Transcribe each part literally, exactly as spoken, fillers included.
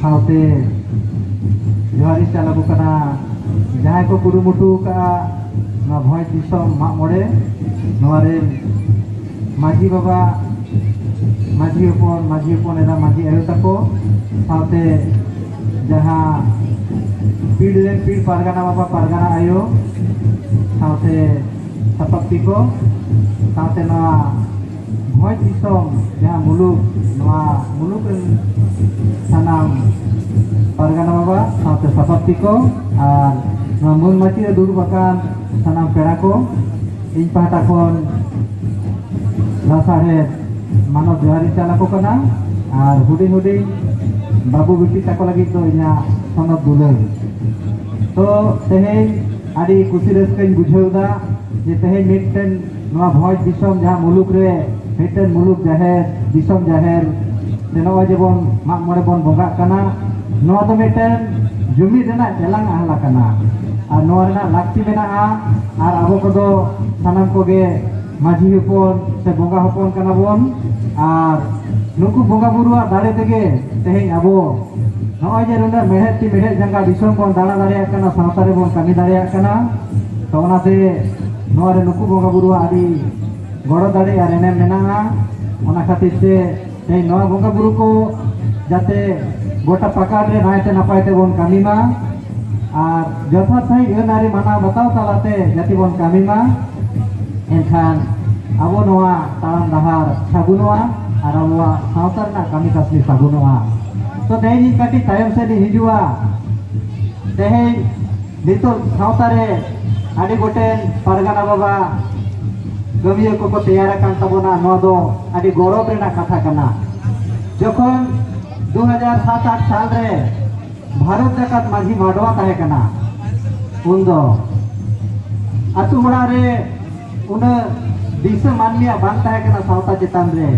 ᱥᱟᱶᱛᱮ ᱡᱚᱦᱟᱨ ᱤᱧ ᱪᱟᱞ ᱟᱠᱚ ᱠᱟᱱᱟ ᱡᱟᱦᱟᱸᱭ ᱠᱚ ᱠᱩᱨᱩᱢᱩᱴᱩ ᱟᱠᱟᱫᱼᱟ ᱱᱚᱣᱟ ᱵᱷᱚᱸᱡᱽ ᱫᱤᱥᱚᱢ ᱢᱟᱜ ᱢᱚᱬᱮ᱾ ᱱᱚᱣᱟ ᱨᱮᱱ ᱢᱟᱹᱡᱷᱤ ᱵᱟᱵᱟ, ᱢᱟᱹᱡᱷᱤ ᱦᱚᱯᱚᱱ, ᱢᱟᱹᱡᱷᱤ ᱦᱚᱯᱚᱱ ᱮᱨᱟ, ᱢᱟᱹᱡᱷᱤ ᱟᱭᱳ ᱛᱟᱠᱚ, ᱥᱟᱶᱛᱮ ᱡᱟᱦᱟᱸ ᱯᱤᱲ ᱨᱮᱱ ᱯᱤᱲ ᱯᱟᱨᱜᱟᱱᱟ ᱵᱟᱵᱟ, ᱯᱟᱨᱜᱟᱱᱟ ᱟᱭᱳ, ᱥᱟᱶᱛᱮ ᱥᱟᱯᱟᱵᱛᱤ ᱠᱚ, ᱥᱟᱶᱛᱮ ᱱᱚᱣᱟ ᱵᱷᱚᱸᱡᱽ ᱫᱤᱥᱚᱢ ᱡᱟᱦᱟᱸ ᱢᱩᱞᱩᱠ, ᱱᱚᱣᱟ ᱢᱩᱞᱩᱠ ᱨᱮᱱ ᱥᱟᱱᱟᱢ ᱯᱟᱨᱜᱟᱱᱟ ᱵᱟᱵᱟ ᱥᱟᱶᱛᱮ ᱥᱟᱯᱟᱵᱛᱤ ᱠᱚ, ᱟᱨ ᱱᱚᱣᱟ ᱢᱟᱹᱱ ᱢᱟᱹᱪᱤ ᱨᱮ ᱫᱩᱲᱩᱵ ᱟᱠᱟᱱ ᱥᱟᱱᱟᱢ ᱯᱮᱲᱟ ᱠᱚ, ᱤᱧ ᱯᱟᱦᱴᱟ ᱠᱷᱚᱱ ᱞᱟᱥᱟᱲᱦᱮᱫ ᱢᱟᱱᱚᱛ ᱡᱚᱦᱟᱨ ᱤᱧ ᱪᱟᱞ ᱟᱠᱚ ᱠᱟᱱᱟ᱾ ᱟᱨ ᱦᱩᱰᱤᱧ ᱦᱩᱰᱤᱧ ᱵᱟᱹᱵᱩ ᱵᱤᱴᱤ ᱛᱟᱠᱚ ᱞᱟᱹᱜᱤᱫ ᱫᱚ ᱤᱧᱟᱹᱜ ᱥᱚᱱᱚᱛ ᱫᱩᱞᱟᱹᱲ᱾ ᱛᱚ ᱛᱮᱦᱮᱧ ᱟᱹᱰᱤ ᱠᱩᱥᱤ ᱨᱟᱹᱥᱠᱟᱹᱧ ᱵᱩᱡᱷᱟᱹᱣ ᱮᱫᱟ ᱡᱮ ᱛᱮᱦᱮᱧ ᱢᱤᱫᱴᱮᱱ ᱱᱚᱣᱟ ᱵᱷᱚᱸᱡᱽ ᱫᱤᱥᱚᱢ, ᱡᱟᱦᱟᱸ ᱢᱩᱞᱩᱠ ᱨᱮ ᱢᱤᱫᱴᱮᱱ ᱢᱩᱞᱩᱠ ᱡᱟᱦᱮᱨ, ᱫᱤᱥᱚᱢ ᱡᱟᱦᱮᱨ ᱥᱮ ᱱᱚᱜᱼᱚᱭ ᱡᱮᱵᱚᱱ ᱢᱟᱜ ᱢᱚᱬᱮ ᱵᱚᱱ ᱵᱚᱸᱜᱟᱜ ᱠᱟᱱᱟ, ᱱᱚᱣᱟ ᱫᱚ ᱢᱤᱫᱴᱮᱱ ᱡᱩᱢᱤᱫ ᱨᱮᱱᱟᱜ ᱮᱞᱟᱝ ᱟᱦᱞᱟ ᱠᱟᱱᱟ᱾ ᱟᱨ ᱱᱚᱣᱟ ᱨᱮᱱᱟᱜ ᱞᱟᱹᱠᱛᱤ ᱢᱮᱱᱟᱜᱼᱟ᱾ ᱟᱨ ᱟᱵᱚ ᱠᱚᱫᱚ ᱥᱟᱱᱟᱢ ᱠᱚᱜᱮ ᱢᱟᱹᱡᱷᱤ ᱦᱚᱯᱚᱱ ᱥᱮ ᱵᱚᱸᱜᱟ ᱦᱚᱯᱚᱱ ᱠᱟᱱᱟ ᱵᱚᱱ᱾ ᱟᱨ ᱱᱩᱠᱩ ᱵᱚᱸᱜᱟ ᱵᱩᱨᱩᱣᱟᱜ ᱫᱟᱲᱮ ᱛᱮᱜᱮ ᱛᱮᱦᱮᱧ ᱟᱵᱚ ᱱᱚᱜᱼᱚᱭ ᱡᱮ ᱱᱩᱱᱟᱹᱜ ᱢᱮᱲᱦᱮᱫ ᱛᱤ ᱢᱮᱲᱦᱮᱫ ᱡᱟᱸᱜᱟ ᱫᱤᱥᱚᱢ ᱵᱚᱱ ᱫᱟᱬᱟ ᱫᱟᱲᱮᱭᱟᱜ ᱠᱟᱱᱟ, ᱥᱟᱶᱛᱟ ᱨᱮᱵᱚᱱ ᱠᱟᱹᱢᱤ ᱫᱟᱲᱮᱭᱟᱜ ᱠᱟᱱᱟ᱾ ᱛᱚ ᱚᱱᱟᱛᱮ ᱱᱚᱣᱟ ᱨᱮ ᱱᱩᱠᱩ ᱵᱚᱸᱜᱟ ᱵᱩᱨᱩᱣᱟᱜ ᱟᱹᱰᱤ ᱜᱚᱲᱚ ᱫᱟᱲᱮ ᱟᱨ ᱮᱱᱮᱢ ᱢᱮᱱᱟᱜᱼᱟ᱾ ᱚᱱᱟ ᱠᱷᱟᱹᱛᱤᱨ ᱛᱮ ᱛᱮᱦᱮᱧ ᱱᱚᱣᱟ ᱵᱚᱸᱜᱟ ᱵᱩᱨᱩ ᱠᱚ ᱡᱟᱛᱮ ᱜᱚᱴᱟ ᱯᱟᱠᱟᱲ ᱨᱮ ᱱᱟᱭᱛᱮ ᱱᱟᱯᱟᱭ ᱛᱮᱵᱚᱱ ᱠᱟᱹᱢᱤ ᱢᱟ ᱟᱨ ᱡᱚᱛᱷᱟᱛ ᱥᱟᱺᱦᱤᱡ ᱟᱹᱱ ᱟᱹᱨᱤ ᱢᱟᱱᱟᱣ ᱵᱟᱛᱟᱣ ᱛᱟᱞᱟᱛᱮ ᱡᱟᱛᱮ ᱵᱚᱱ ᱠᱟᱹᱢᱤ ᱢᱟ, ᱮᱱᱠᱷᱟᱱ ᱟᱵᱚ ᱱᱚᱣᱟ ᱛᱟᱲᱟᱢ ᱰᱟᱦᱟᱨ ᱥᱟᱹᱜᱩᱱᱚᱜᱼᱟ ᱟᱨ ᱟᱵᱚᱣᱟᱜ ᱥᱟᱶᱛᱟ ᱨᱮᱱᱟᱜ ᱠᱟᱹᱢᱤ ᱠᱟᱹᱥᱱᱤ ᱥᱟᱹᱜᱩᱱᱚᱜᱼᱟ᱾ ᱛᱚ ᱛᱮᱦᱮᱧ ᱤᱧ ᱠᱟᱹᱴᱤᱡ ᱛᱟᱭᱚᱢ ᱥᱮᱫ ᱤᱧ ᱦᱤᱡᱩᱜᱼᱟ᱾ ᱛᱮᱦᱮᱧ ᱱᱤᱛᱚᱜ ᱥᱟᱶᱛᱟ ᱨᱮ ᱟᱹᱰᱤ ᱜᱚᱴᱮᱱ ᱯᱟᱨᱜᱟᱱᱟ ᱵᱟᱵᱟ ᱠᱟᱹᱢᱤᱭᱟᱹ ᱠᱚᱠᱚ ᱛᱮᱭᱟᱨ ᱟᱠᱟᱱ ᱛᱟᱵᱚᱱᱟ, ᱱᱚᱣᱟ ᱫᱚ ᱟᱹᱰᱤ ᱜᱚᱨᱚᱵᱽ ᱨᱮᱱᱟᱜ ᱠᱟᱛᱷᱟ ᱠᱟᱱᱟ᱾ ᱡᱚᱠᱷᱚᱱ ᱫᱩ ᱦᱟᱡᱟᱨ ᱥᱟᱛ ᱟᱴ ᱥᱟᱞ ᱨᱮ ᱵᱷᱟᱨᱚᱛ ᱡᱟᱠᱟᱛ ᱢᱟᱹᱡᱷᱤ ᱢᱟᱰᱣᱟ ᱛᱟᱦᱮᱸ ᱠᱟᱱᱟ, ᱩᱱᱫᱚ ᱟᱹᱛᱩ ᱚᱲᱟᱜ ᱨᱮ ᱩᱱᱟᱹᱜ ᱫᱤᱥᱟᱹ ᱢᱟᱹᱱᱢᱤᱭᱟᱜ ᱵᱟᱝ ᱛᱟᱦᱮᱸ ᱠᱟᱱᱟ ᱥᱟᱶᱛᱟ ᱪᱮᱛᱟᱱ ᱨᱮ᱾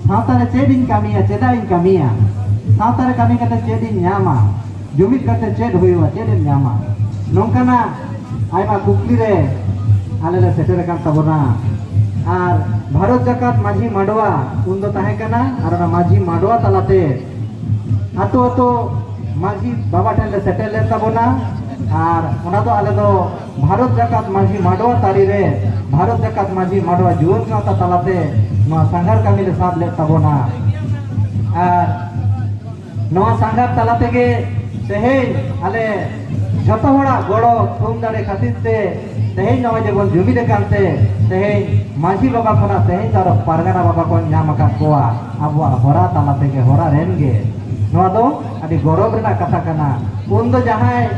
ᱥᱟᱶᱛᱟ ᱨᱮ ᱪᱮᱫ ᱤᱧ ᱠᱟᱹᱢᱤᱭᱟ, ᱪᱮᱫᱟᱜ ᱤᱧ ᱠᱟᱹᱢᱤᱭᱟ, ᱥᱟᱶᱛᱟ ᱨᱮ ᱠᱟᱹᱢᱤ ᱠᱟᱛᱮ ᱪᱮᱫ ᱤᱧ ᱧᱟᱢᱟ, ᱡᱩᱢᱤᱫ ᱠᱟᱛᱮ ᱪᱮᱫ ᱦᱩᱭᱩᱜᱼᱟ, ᱪᱮᱫ ᱮᱢ ᱧᱟᱢᱟ, ᱱᱚᱝᱠᱟᱱᱟᱜ ᱟᱭᱢᱟ ᱠᱩᱠᱞᱤ ᱨᱮ ᱟᱞᱮ ᱞᱮ ᱥᱮᱴᱮᱨ ᱟᱠᱟᱱ ᱛᱟᱵᱚᱱᱟ᱾ ᱟᱨ ᱵᱷᱟᱨᱚᱛ ᱡᱟᱠᱟᱛ ᱢᱟᱹᱡᱷᱤ ᱢᱟᱰᱣᱟ ᱩᱱᱫᱚ ᱛᱟᱦᱮᱸ ᱠᱟᱱᱟ, ᱟᱨ ᱚᱱᱟ ᱢᱟᱹᱡᱷᱤ ᱢᱟᱰᱣᱟ ᱛᱟᱞᱟᱛᱮ ᱟᱛᱳ ᱟᱛᱳ ᱢᱟᱹᱡᱷᱤ ᱵᱟᱵᱟ ᱴᱷᱮᱱ ᱞᱮ ᱥᱮᱴᱮᱨ ᱞᱮᱱ ᱛᱟᱵᱚᱱᱟ᱾ ᱟᱨ ᱚᱱᱟ ᱫᱚ ᱟᱞᱮ ᱫᱚ ᱵᱷᱟᱨᱚᱛ ᱡᱟᱠᱟᱛ ᱢᱟᱹᱡᱷᱤ ᱢᱟᱰᱣᱟ ᱛᱟᱹᱨᱤ ᱨᱮ ᱵᱷᱟᱨᱚᱛ ᱡᱟᱠᱟᱛ ᱢᱟᱹᱡᱷᱤ ᱢᱟᱰᱣᱟ ᱡᱩᱣᱟᱹᱱ ᱜᱟᱶᱛᱟ ᱛᱟᱞᱟᱛᱮ ᱱᱚᱣᱟ ᱥᱟᱸᱜᱷᱟᱨ ᱠᱟᱹᱢᱤ ᱞᱮ ᱥᱟᱵ ᱞᱮᱫ ᱛᱟᱵᱚᱱᱟ᱾ ᱟᱨ ᱱᱚᱣᱟ ᱥᱟᱸᱜᱷᱟᱨ ᱛᱟᱞᱟ ᱛᱮᱜᱮ ᱛᱮᱦᱮᱧ ᱟᱞᱮ ᱡᱚᱛᱚ ᱦᱚᱲᱟᱜ ᱜᱚᱲᱚ, ᱛᱷᱩᱢ ᱫᱟᱲᱮ ᱠᱷᱟᱹᱛᱤᱨ ᱛᱮ ᱛᱮᱦᱮᱧ ᱱᱚᱜᱼᱚᱭ ᱡᱮᱵᱚᱱ ᱡᱩᱢᱤᱫ ᱟᱠᱟᱱ ᱛᱮ ᱛᱮᱦᱮᱧ ᱢᱟᱹᱡᱷᱤ ᱵᱟᱵᱟ ᱠᱷᱚᱱᱟᱜ ᱛᱮᱦᱮᱧ ᱫᱚ ᱟᱨᱚ ᱯᱟᱨᱜᱟᱱᱟ ᱵᱟᱵᱟ ᱠᱚ ᱧᱟᱢ ᱟᱠᱟᱫ ᱠᱚᱣᱟ᱾ ᱟᱵᱚᱣᱟᱜ ᱦᱚᱨᱟ ᱛᱟᱞᱟ ᱛᱮᱜᱮ, ᱦᱚᱨᱟ ᱨᱮᱱ ᱜᱮ ᱱᱚᱣᱟ ᱫᱚ ᱟᱹᱰᱤ ᱜᱚᱨᱚᱵᱽ ᱨᱮᱱᱟᱜ ᱠᱟᱛᱷᱟ ᱠᱟᱱᱟ᱾ ᱩᱱ ᱫᱚ ᱡᱟᱦᱟᱸᱭ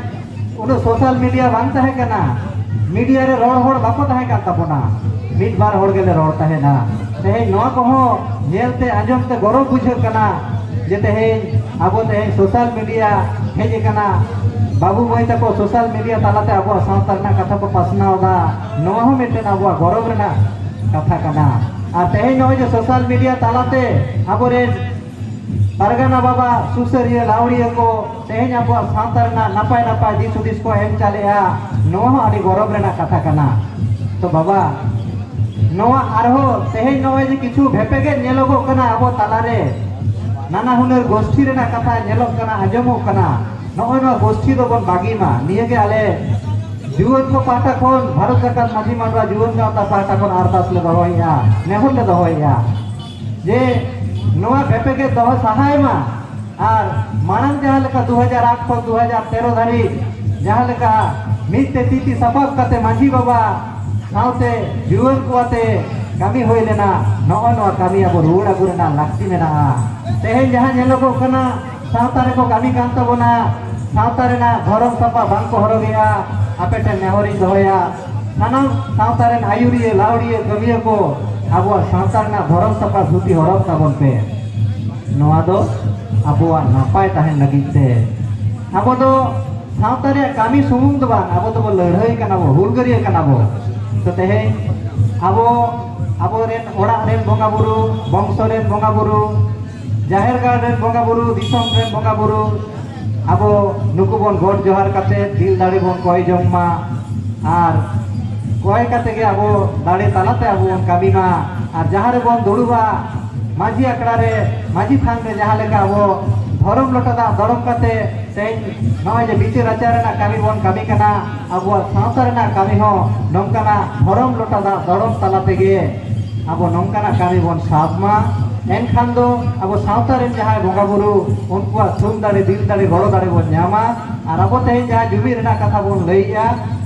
ᱩᱱᱟᱹᱜ ᱥᱳᱥᱟᱞ ᱢᱤᱰᱤᱭᱟ ᱵᱟᱝ ᱛᱟᱦᱮᱸ ᱠᱟᱱᱟ, ᱢᱤᱰᱤᱭᱟ ᱨᱮ ᱨᱚᱲ ᱦᱚᱲ ᱵᱟᱠᱚ ᱛᱟᱦᱮᱸ ᱠᱟᱱ ᱛᱟᱵᱚᱱᱟ, ᱢᱤᱫ ᱵᱟᱨ ᱦᱚᱲ ᱜᱮᱞᱮ ᱨᱚᱲ ᱛᱟᱦᱮᱱᱟ᱾ ᱛᱮᱦᱮᱧ ᱱᱚᱣᱟ ᱠᱚᱦᱚᱸ ᱧᱮᱞ ᱛᱮ ᱟᱸᱡᱚᱢ ᱛᱮ ᱜᱚᱨᱚᱵᱽ ᱵᱩᱡᱷᱟᱹᱜ ᱠᱟᱱᱟ ᱡᱮ ᱛᱮᱦᱮᱧ ᱟᱵᱚ ᱛᱮᱦᱮᱧ ᱥᱳᱥᱟᱞ ᱢᱤᱰᱤᱭᱟ ᱦᱮᱡ ᱟᱠᱟᱱᱟ, ᱵᱟᱹᱵᱩ ᱢᱟᱹᱭ ᱛᱟᱠᱚ ᱥᱳᱥᱟᱞ ᱢᱤᱰᱤᱭᱟ ᱛᱟᱞᱟᱛᱮ ᱟᱵᱚᱣᱟᱜ ᱥᱟᱶᱛᱟ ᱨᱮᱱᱟᱜ ᱠᱟᱛᱷᱟ ᱠᱚ ᱯᱟᱥᱱᱟᱣ ᱮᱫᱟ, ᱱᱚᱣᱟ ᱦᱚᱸ ᱢᱤᱫᱴᱮᱱ ᱟᱵᱚᱣᱟᱜ ᱜᱚᱨᱚᱵᱽ ᱨᱮᱱᱟᱜ ᱠᱟᱛᱷᱟ ᱠᱟᱱᱟ᱾ ᱟᱨ ᱛᱮᱦᱮᱧ ᱱᱚᱜᱼᱚᱭ ᱡᱮ ᱥᱳᱥᱟᱞ ᱢᱤᱰᱤᱭᱟ ᱛᱟᱞᱟᱛᱮ ᱟᱵᱚᱨᱮᱱ ᱯᱟᱨᱜᱟᱱᱟ ᱵᱟᱵᱟ ᱥᱩᱥᱟᱹᱨᱤᱭᱟᱹ ᱞᱟᱹᱣᱲᱤᱭᱟᱹ ᱠᱚ ᱛᱮᱦᱮᱧ ᱟᱵᱚᱣᱟᱜ ᱥᱟᱶᱛᱟ ᱨᱮᱱᱟᱜ ᱱᱟᱯᱟᱭ ᱱᱟᱯᱟᱭ ᱫᱤᱥ ᱦᱩᱫᱤᱥ ᱠᱚ ᱮᱢ ᱪᱟᱞᱮᱜᱼᱟ, ᱱᱚᱣᱟ ᱦᱚᱸ ᱟᱹᱰᱤ ᱜᱚᱨᱚᱵᱽ ᱨᱮᱱᱟᱜ ᱠᱟᱛᱷᱟ ᱠᱟᱱᱟ᱾ ᱛᱚ ᱵᱟᱵᱟ, ᱱᱚᱣᱟ ᱟᱨᱦᱚᱸ ᱛᱮᱦᱮᱧ ᱱᱚᱜᱼᱚᱭ ᱡᱮ ᱠᱤᱪᱷᱩ ᱵᱷᱮᱯᱮᱜᱮᱫ ᱧᱮᱞᱚᱜᱚᱜ ᱠᱟᱱᱟ ᱟᱵᱚ ᱛᱟᱞᱟᱨᱮ, ᱱᱟᱱᱟ ᱦᱩᱱᱟᱹᱨ ᱜᱳᱥᱴᱷᱤ ᱨᱮᱱᱟᱜ ᱠᱟᱛᱷᱟ ᱧᱮᱞᱚᱜ ᱠᱟᱱᱟ, ᱟᱸᱡᱚᱢᱚᱜ ᱠᱟᱱᱟ, ᱱᱚᱜᱼᱚᱭ ᱱᱚᱣᱟ ᱜᱳᱥᱴᱷᱤ ᱫᱚᱵᱚᱱ ᱵᱟᱹᱜᱤ ᱢᱟ᱾ ᱱᱤᱭᱟᱹᱜᱮ ᱟᱞᱮ ᱡᱩᱣᱟᱹᱱ ᱠᱚ ᱯᱟᱦᱴᱟ ᱠᱷᱚᱱ, ᱵᱷᱟᱨᱚᱛ ᱡᱟᱠᱟᱛ ᱢᱟᱹᱡᱷᱤ ᱢᱟᱰᱣᱟ ᱡᱩᱣᱟᱹᱱ ᱜᱟᱶᱛᱟ ᱯᱟᱦᱴᱟ ᱠᱷᱚᱱ ᱟᱨᱫᱟᱥ ᱞᱮ ᱫᱚᱦᱚᱭᱮᱫᱼᱟ, ᱱᱮᱦᱚᱨ ᱞᱮ ᱫᱚᱦᱚᱭᱮᱫᱼᱟ ᱡᱮ ᱱᱚᱣᱟ ᱵᱷᱮᱯᱮᱜᱮᱫ ᱫᱚᱦᱚ ᱥᱟᱦᱟᱭ ᱢᱟ᱾ ᱟᱨ ᱢᱟᱲᱟᱝ ᱡᱟᱦᱟᱸ ᱞᱮᱠᱟ ᱫᱩ ᱦᱟᱡᱟᱨ ᱟᱴ ᱠᱷᱚᱱ ᱫᱩ ᱦᱟᱡᱟᱨ ᱛᱮᱨᱚ ᱫᱷᱟᱹᱨᱤᱡ ᱡᱟᱦᱟᱸ ᱞᱮᱠᱟ ᱢᱤᱫ ᱛᱮ ᱛᱤ ᱛᱤ ᱥᱟᱯᱟᱵ ᱠᱟᱛᱮ ᱢᱟᱹᱡᱷᱤ ᱵᱟᱵᱟ ᱥᱟᱶᱛᱮ ᱡᱩᱣᱟᱹᱱ ᱠᱚ ᱟᱛᱮ ᱠᱟᱹᱢᱤ ᱦᱩᱭ ᱞᱮᱱᱟ, ᱱᱚᱜᱼᱚ ᱱᱚᱣᱟ ᱠᱟᱹᱢᱤ ᱟᱵᱚ ᱨᱩᱣᱟᱹᱲ ᱟᱹᱜᱩ ᱨᱮᱱᱟᱜ ᱞᱟᱹᱠᱛᱤ ᱢᱮᱱᱟᱜᱼᱟ᱾ ᱛᱮᱦᱮᱧ ᱡᱟᱦᱟᱸ ᱧᱮᱞᱚᱜᱚᱜ ᱠᱟᱱᱟ, ᱥᱟᱶᱛᱟ ᱨᱮᱠᱚ ᱠᱟᱹᱢᱤ ᱠᱟᱱ ᱛᱟᱵᱚᱱᱟ, ᱥᱟᱶᱛᱟ ᱨᱮᱱᱟᱜ ᱫᱷᱚᱨᱚᱢ ᱥᱟᱯᱟ ᱵᱟᱝ ᱠᱚ ᱦᱚᱨᱚᱜᱮᱜᱼᱟ, ᱟᱯᱮ ᱴᱷᱮᱱ ᱱᱮᱦᱚᱨᱤᱧ ᱫᱚᱦᱚᱭᱟ, ᱥᱟᱱᱟᱢ ᱥᱟᱶᱛᱟ ᱨᱮᱱ ᱟᱹᱭᱩᱨᱤᱭᱟᱹ, ᱞᱟᱹᱣᱲᱤᱭᱟᱹ, ᱠᱟᱹᱢᱤᱭᱟᱹ ᱠᱚ ᱟᱵᱚᱣᱟᱜ ᱥᱟᱶᱛᱟ ᱨᱮᱱᱟᱜ ᱫᱷᱚᱨᱚᱢ ᱥᱟᱯᱟ ᱫᱷᱩᱛᱤ ᱦᱚᱨᱚᱜ ᱛᱟᱵᱚᱱ ᱯᱮ᱾ ᱱᱚᱣᱟ ᱫᱚ ᱟᱵᱚᱣᱟᱜ ᱱᱟᱯᱟᱭ ᱛᱟᱦᱮᱱ ᱞᱟᱹᱜᱤᱫ ᱛᱮ᱾ ᱟᱵᱚ ᱫᱚ ᱥᱟᱶᱛᱟ ᱨᱮᱭᱟᱜ ᱠᱟᱹᱢᱤ ᱥᱩᱢᱩᱝ ᱫᱚ ᱵᱟᱝ, ᱟᱵᱚ ᱫᱚᱵᱚ ᱞᱟᱹᱲᱦᱟᱹᱭ ᱠᱟᱱᱟ ᱵᱚ, ᱦᱩᱞᱜᱟᱹᱨᱤᱭᱟᱹ ᱠᱟᱱᱟ ᱵᱚ᱾ ᱛᱚ ᱛᱮᱦᱮᱧ ᱟᱵᱚ, ᱟᱵᱚᱨᱮᱱ ᱚᱲᱟᱜ ᱨᱮᱱ ᱵᱚᱸᱜᱟ ᱵᱩᱨᱩ, ᱵᱚᱝᱥᱚ ᱨᱮᱱ ᱵᱚᱸᱜᱟ ᱵᱩᱨᱩ, ᱡᱟᱦᱮᱨ ᱜᱟᱲ ᱨᱮᱱ ᱵᱚᱸᱜᱟ ᱵᱩᱨᱩ, ᱫᱤᱥᱚᱢ ᱨᱮᱱ ᱵᱚᱸᱜᱟ ᱵᱩᱨᱩ, ᱟᱵᱚ ᱱᱩᱠᱩ ᱵᱚᱱ ᱜᱚᱰ ᱡᱚᱦᱟᱨ ᱠᱟᱛᱮ ᱫᱤᱞ ᱫᱟᱲᱮ ᱵᱚᱱ ᱠᱚᱭ ᱡᱚᱝ ᱢᱟ᱾ ᱟᱨ ᱠᱚᱭ ᱠᱟᱛᱮ ᱜᱮ ᱟᱵᱚ ᱫᱟᱲᱮ ᱛᱟᱞᱟᱛᱮ ᱟᱵᱚ ᱵᱚᱱ ᱠᱟᱹᱢᱤ ᱢᱟ᱾ ᱟᱨ ᱡᱟᱦᱟᱸ ᱨᱮᱵᱚᱱ ᱫᱩᱲᱩᱵᱟ, ᱢᱟᱹᱡᱷᱤ ᱟᱠᱷᱲᱟ ᱨᱮ, ᱢᱟᱹᱡᱷᱤ ᱛᱷᱟᱱ ᱨᱮ ᱡᱟᱦᱟᱸ ᱞᱮᱠᱟ ᱟᱵᱚ ᱫᱷᱚᱨᱚᱢ ᱞᱚᱴᱟ ᱫᱟᱜ ᱫᱚᱲᱚᱢ ᱠᱟᱛᱮ ᱛᱮᱦᱮᱧ ᱱᱚᱜᱼᱚᱭ ᱡᱮ ᱵᱤᱪᱟᱹᱨ ᱟᱪᱟᱨ ᱨᱮᱱᱟᱜ ᱠᱟᱹᱢᱤ ᱵᱚᱱ ᱠᱟᱹᱢᱤ ᱠᱟᱱᱟ, ᱟᱵᱚᱣᱟᱜ ᱥᱟᱶᱛᱟ ᱨᱮᱱᱟᱜ ᱠᱟᱹᱢᱤ ᱦᱚᱸ ᱱᱚᱝᱠᱟᱱᱟᱜ ᱫᱷᱚᱨᱚᱢ ᱞᱚᱴᱟ ᱫᱟᱜ ᱫᱚᱲᱚᱢ ᱛᱟᱞᱟ ᱛᱮᱜᱮ ᱟᱵᱚ ᱱᱚᱝᱠᱟᱱᱟᱜ ᱠᱟᱹᱢᱤ ᱵᱚᱱ ᱥᱟᱵ ᱢᱟ᱾ ᱮᱱᱠᱷᱟᱱ ᱫᱚ ᱟᱵᱚ ᱥᱟᱶᱛᱟ ᱨᱮᱱ ᱡᱟᱦᱟᱸᱭ ᱵᱚᱸᱜᱟ ᱵᱩᱨᱩ, ᱩᱱᱠᱩᱣᱟᱜ ᱛᱷᱩᱢ ᱫᱟᱲᱮ, ᱫᱤᱞ ᱫᱟᱲᱮ, ᱜᱚᱲᱚ ᱫᱟᱲᱮ ᱵᱚᱱ ᱧᱟᱢᱟ᱾ ᱟᱨ ᱟᱵᱚ ᱛᱮᱦᱮᱧ ᱡᱟᱦᱟᱸ ᱡᱩᱢᱤᱫ ᱨᱮᱱᱟᱜ ᱠᱟᱛᱷᱟ ᱵᱚᱱ ᱞᱟᱹᱭᱮᱜᱼᱟ,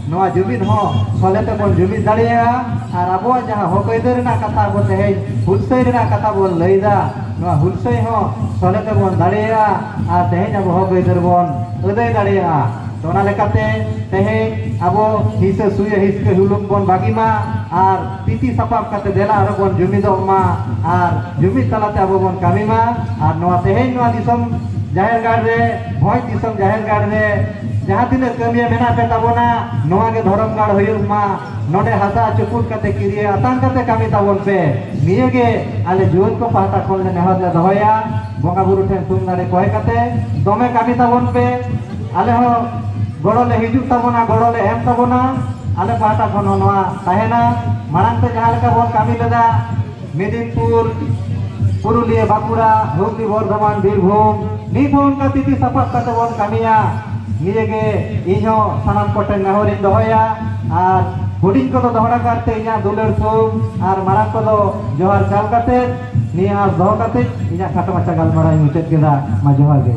ᱱᱚᱣᱟ ᱡᱩᱢᱤᱫ ᱦᱚᱸ ᱥᱚᱞᱦᱮ ᱛᱮᱵᱚᱱ ᱡᱩᱢᱤᱫ ᱫᱟᱲᱮᱭᱟᱜᱼᱟ᱾ ᱟᱨ ᱟᱵᱚᱣᱟᱜ ᱡᱟᱦᱟᱸ ᱦᱚᱠ ᱟᱹᱭᱫᱟᱹᱨ ᱨᱮᱱᱟᱜ ᱠᱟᱛᱷᱟ, ᱟᱵᱚ ᱛᱮᱦᱮᱧ ᱦᱩᱞᱥᱟᱹᱭ ᱨᱮᱱᱟᱜ ᱠᱟᱛᱷᱟ ᱵᱚᱱ ᱞᱟᱹᱭᱫᱟ, ᱱᱚᱣᱟ ᱦᱩᱞᱥᱟᱹᱭ ᱦᱚᱸ ᱥᱚᱞᱦᱮ ᱛᱮᱵᱚᱱ ᱫᱟᱲᱮᱭᱟᱜᱼᱟ᱾ ᱟᱨ ᱛᱮᱦᱮᱧ ᱟᱵᱚ ᱦᱚᱠ ᱟᱹᱭᱫᱟᱹᱨ ᱵᱚᱱ ᱟᱹᱫᱟᱹᱭ ᱫᱟᱲᱮᱭᱟᱜᱼᱟ᱾ ᱛᱚ, ᱚᱱᱟ ᱞᱮᱠᱟᱛᱮ ᱛᱮᱦᱮᱧ ᱟᱵᱚ ᱦᱤᱥᱟᱹ ᱥᱩᱭᱟᱹ ᱦᱤᱥᱠᱟᱹ ᱦᱩᱞᱩᱝ ᱵᱚᱱ ᱵᱟᱹᱜᱤ ᱢᱟ ᱟᱨ ᱛᱤᱛᱤ ᱥᱟᱯᱟᱵ ᱠᱟᱛᱮ ᱫᱮᱞᱟ ᱟᱨᱚ ᱵᱚᱱ ᱡᱩᱢᱤᱫᱚᱜ ᱢᱟ ᱟᱨ ᱡᱩᱢᱤᱫ ᱛᱟᱞᱟᱛᱮ ᱟᱵᱚ ᱵᱚᱱ ᱠᱟᱹᱢᱤ ᱢᱟ᱾ ᱟᱨ ᱱᱚᱣᱟ ᱛᱮᱦᱮᱧ ᱱᱚᱣᱟ ᱫᱤᱥᱚᱢ ᱡᱟᱦᱮᱨ ᱜᱟᱲ ᱨᱮ, ᱵᱷᱚᱸᱡᱽ ᱫᱤᱥᱚᱢ ᱡᱟᱦᱮᱨ ᱜᱟᱲ ᱨᱮ ᱡᱟᱦᱟᱸ ᱛᱤᱱᱟᱹᱜ ᱠᱟᱹᱢᱤᱭᱟᱹ ᱢᱮᱱᱟᱜ ᱯᱮ ᱛᱟᱵᱚᱱᱟ, ᱱᱚᱣᱟ ᱜᱮ ᱫᱷᱚᱨᱚᱢ ᱜᱟᱲ ᱦᱩᱭᱩᱜ ᱢᱟ᱾ ᱱᱚᱰᱮ ᱦᱟᱥᱟ ᱪᱩᱯᱩᱫ ᱠᱟᱛᱮ ᱠᱤᱨᱤᱭᱟᱹ ᱟᱛᱟᱝ ᱠᱟᱛᱮ ᱠᱟᱹᱢᱤ ᱛᱟᱵᱚᱱ ᱯᱮ᱾ ᱱᱤᱭᱟᱹ ᱜᱮ ᱟᱞᱮ ᱡᱩᱣᱟᱹᱱ ᱠᱚ ᱯᱟᱦᱴᱟ ᱠᱷᱚᱱ ᱞᱮ ᱱᱮᱦᱚᱨ ᱞᱮ ᱫᱚᱦᱚᱭᱟ᱾ ᱵᱚᱸᱜᱟ ᱵᱩᱨᱩ ᱴᱷᱮᱱ ᱛᱷᱩᱢ ᱫᱟᱲᱮ ᱠᱚᱭ ᱠᱟᱛᱮ ᱫᱚᱢᱮ ᱠᱟᱹᱢᱤ ᱛᱟᱵᱚᱱ ᱯᱮ᱾ ᱟᱞᱮ ᱦᱚᱸ ᱜᱚᱲᱚ ᱞᱮ ᱦᱤᱡᱩᱜ ᱛᱟᱵᱚᱱᱟ, ᱜᱚᱲᱚ ᱞᱮ ᱮᱢ ᱛᱟᱵᱚᱱᱟ᱾ ᱟᱞᱮ ᱯᱟᱦᱴᱟ ᱠᱷᱚᱱ ᱦᱚᱸ ᱱᱚᱣᱟ ᱛᱟᱦᱮᱱᱟ᱾ ᱢᱟᱲᱟᱝ ᱛᱮ ᱡᱟᱦᱟᱸ ᱞᱮᱠᱟ ᱵᱚᱱ ᱠᱟᱹᱢᱤ ᱞᱮᱫᱟ, ᱢᱮᱫᱤᱱᱯᱩᱨ, ᱯᱩᱨᱩᱞᱤᱭᱟᱹ, ᱵᱟᱸᱠᱩᱲᱟ, ᱦᱩᱜᱽᱞᱤ, ᱵᱚᱨᱫᱷᱚᱢᱟᱱ, ᱵᱤᱨᱵᱷᱩᱢ, ᱱᱤᱛ ᱦᱚᱸ ᱚᱱᱠᱟ ᱛᱤᱛᱤ ᱥᱟᱯᱟᱵ ᱠᱟᱛᱮ ᱵᱚᱱ ᱠᱟᱹᱢᱤᱭᱟ᱾ ᱱᱤᱭᱟᱹ ᱜᱮ ᱤᱧ ᱦᱚᱸ ᱥᱟᱱᱟᱢ ᱠᱚᱴᱷᱮᱱ ᱱᱮᱦᱚᱨᱤᱧ ᱫᱚᱦᱚᱭᱟ᱾ ᱟᱨ ᱦᱩᱰᱤᱧ ᱠᱚᱫᱚ ᱫᱚᱦᱲᱟ ᱠᱟᱨᱛᱮ ᱤᱧᱟᱹᱜ ᱫᱩᱞᱟᱹᱲ ᱛᱷᱩᱢ ᱟᱨ ᱢᱟᱨᱟᱝ ᱠᱚᱫᱚ ᱡᱚᱦᱟᱨ ᱪᱟᱞ ᱠᱟᱛᱮ ᱱᱤᱭᱟᱹ ᱟᱸᱥ ᱫᱚᱦᱚ ᱠᱟᱛᱮ ᱤᱧᱟᱹᱜ ᱠᱷᱟᱴᱚ ᱢᱟᱪᱷᱟ ᱜᱟᱞᱢᱟᱨᱟᱣ ᱤᱧ ᱢᱩᱪᱟᱹᱫ ᱠᱮᱫᱟ᱾ ᱢᱟ ᱡᱚᱦᱟᱨ ᱜᱮ᱾